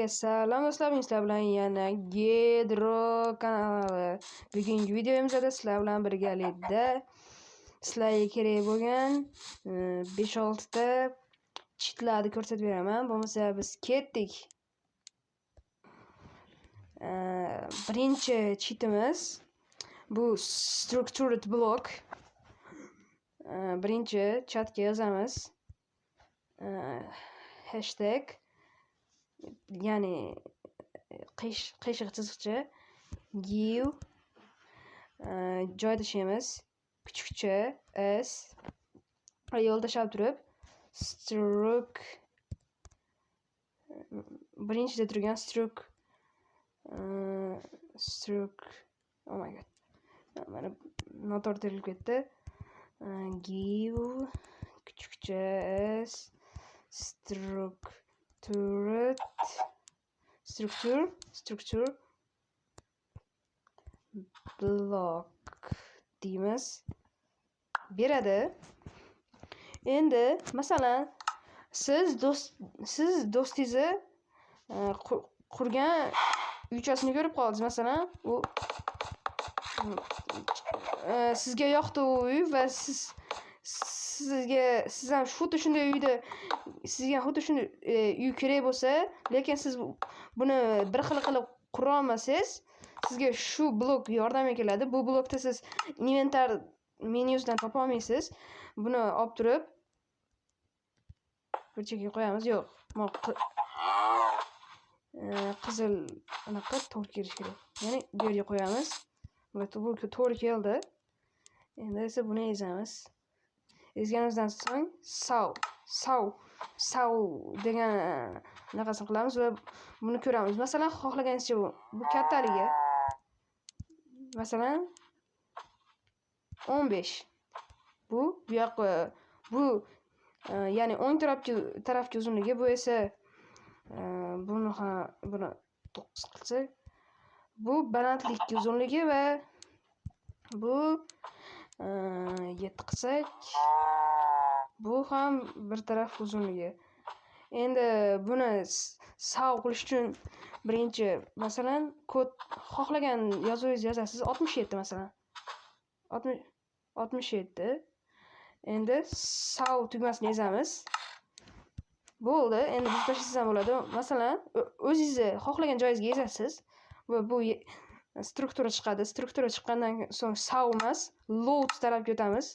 Hammaga salom do'stlar, bugun sizlar bilan yana Gedro kanali. Bugungi videomizda sizlar bilan birgalikda sizlarga kerak bo'lgan 5-6 ta chitlarni ko'rsatib beraman. Bo'lmasa biz ketdik. Birinchi chitimiz bu structured block. Birinchi chatga yozamiz. Hashtag, ya'ni qiyshiq chiziqcha, give, joy tashlaymiz, kuchukcha s va yo'l tashlab turib stroke, birinchida turgan stroke, oh my God, mana noto'g'ri terilib ketdi. Give kuchukcha s structured structure block deymiz, beradi. Endi masalan siz do'stingizni qurgan uychasini ko'rib qoldingiz. Masalan, u sizga yoqdi u uy va siz ham xuddi shunday uyda, sizga xuddi shunday uy kerak bo'lsa, lekin siz buni bir xil qilib qura olmasangiz, sizga shu blok yordamga keladi. Bu blokda siz inventar menyusidan topa olmaysiz. Buni olib turib bir chekkaga qo'yamiz. Yo'q, qizil anaqa to'g'ri kelishi kerak. Ya'ni bu yerga qo'yamiz. Va bu to'g'ri keldi. Endi esa buni ezamiz. Ezganimizdan so'ng sav, sav, sav degan anaqasini qilamiz va buni ko'ramiz. Masalan, xohlaganingizcha bu kattaligi. Masalan, 15. Bu bu yoqqa, bu ya'ni o'ng tarafga uzunligi, bu esa buni ham, buni 9 qilsak, bu balandlik uzunligi va bu 7 qilsak, bu ham bir taraf uzunligi. Endi buni sav qilish uchun birinchi, masalan, kod xohlagan yozuvingizni yozasiz, 67 masalan. 67. Endi sav tugmasini ezamiz. Bo'ldi. Endi buzib tashlasangiz ham bo'ladi. Masalan, o'zingizni xohlagan joyingizga ezasiz va bu struktura chiqadi. Struktura chiqqandan so'ng sav emas, load tarafga o'tamiz.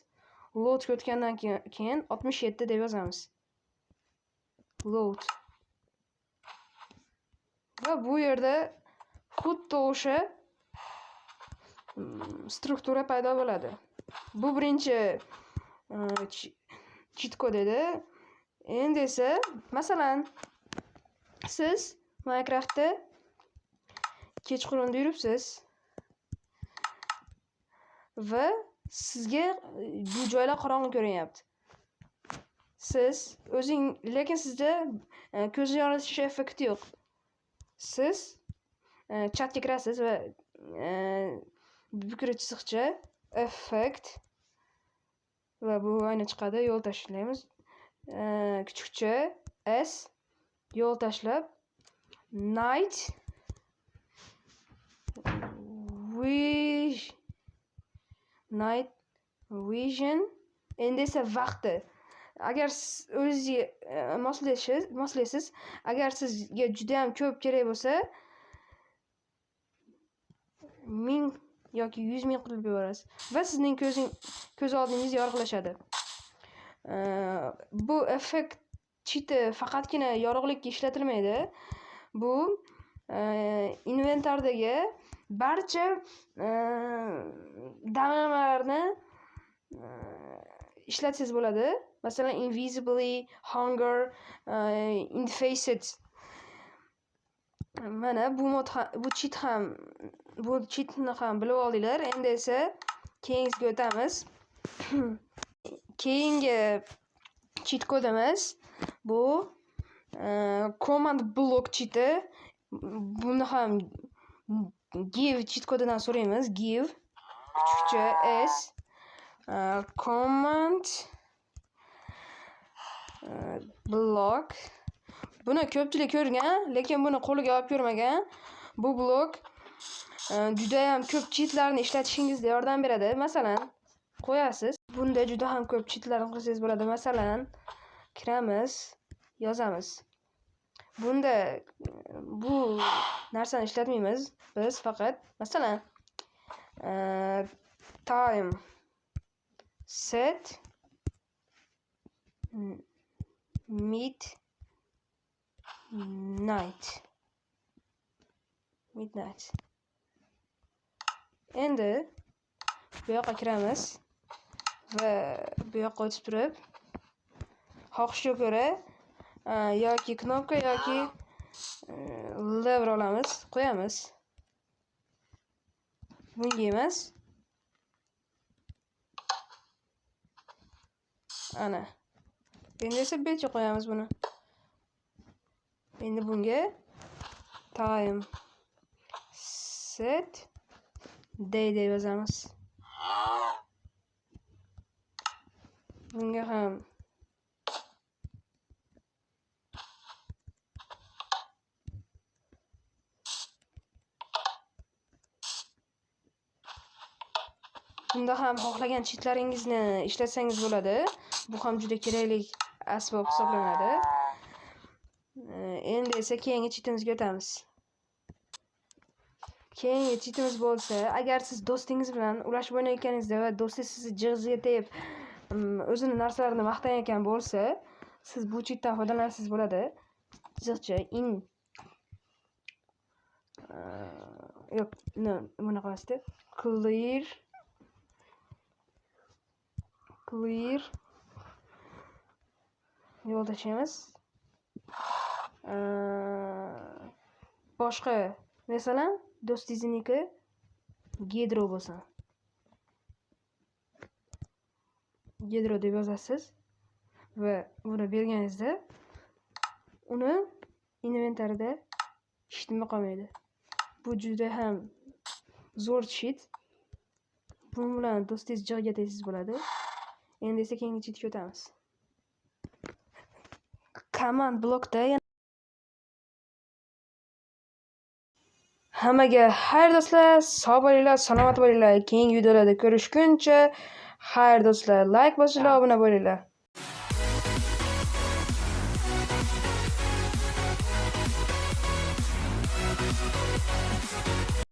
Loadga o'tgandan keyin 67 deb yozamiz. Load. Va bu yerda xuddi o'sha struktura paydo bo'ladi. Bu birinchi cheat kod edi. Endi esa masalan siz Minecraftda kechqurunda yuribsiz va sizga bu joylar qorong'u ko'rinyapti. Siz o'zing, lekin sizda ko'zni yoritish effekti yo'q. Siz chatga kirasiz va bukri chiziqcha effekt va bu ayna chiqadi, yo'l tashlaymiz. Kuchukcha S yo'l tashlab night vision, night vision. Endi esa vaqti. Agar o'zingizga moslaysiz, agar sizga juda ham ko'p kerak bo'lsa, 1000 yoki 100 000 qilib yuborasiz va sizning ko'z oldingiz yorug'lashadi. Bu effekt chiti faqatgina yorug'likka ishlatilmaydi. Bu inventardagi barcha damlamalarni ishlatsangiz bo'ladi. Masalan, invisibly, hunger, infaced. Mana bu mod, bu cheat ham, bu cheatni ham bilib oldinglar. Endi esa keyingisiga o'tamiz. Keyingi cheat kodimiz bu command block cheati. Buni ham give cheat kodidan so'raymiz. Give kuchukcha s command block. Buni ko'pchilik ko'rgan, lekin buni qo'liga olib ko'rmagan. Bu blok juda ham ko'p cheatlarni ishlatishingizda yordam beradi. Masalan, qo'yasiz. Bunda juda ham ko'p cheatlarni qilsangiz bo'ladi. Masalan, kiramiz, yozamiz. Bunda bu narsani ishlatmaymiz. Biz faqat masalan time set midnight. Midnight. Endi bu yoqqa kiramiz va bu yoqqa o'tib turib, xohishga ko'ra yoki knopka yoki lever olamiz, qo'yamiz. Bunga emas. Ana. Endi esa betga qo'yamiz buni. Endi bunga time set day deb yozamiz. Bunga ham bunda ham xohlagan cheatlaringizni ishlatsangiz bo'ladi. Bu ham juda kerakli asbob hisoblanadi. Endi esa keyingi cheatimizga o'tamiz. Keyingi cheatimiz bo'lsa, agar siz do'stingiz bilan ulashib o'ynayotganingizda va do'stingiz sizni jig'izga tegib, o'zini narsalarini maqtayotgan bo'lsa, siz bu cheatdan foydalansangiz bo'ladi. Chiziqcha in yo'q, no, bunaqa emasdi. Clear clear yo'l tashlaymiz. Boshqa, masalan, do'stingizniki gidro bo'lsin. Gidro deb yozasiz va buni berganingizda uni inventarida hech nima qolmaydi. Bu juda ham zo'r cheat. Bu bilan do'stingiz jig'iga tegsangiz bo'ladi. Endi esa keyingi cheatga o'tamiz. Command blokda yana hammaga xayr do'stlar, sog' bo'linglar, salomat bo'linglar. Keyingi videolarda ko'rishguncha xayr do'stlar, like bosinglar, obuna bo'linglar.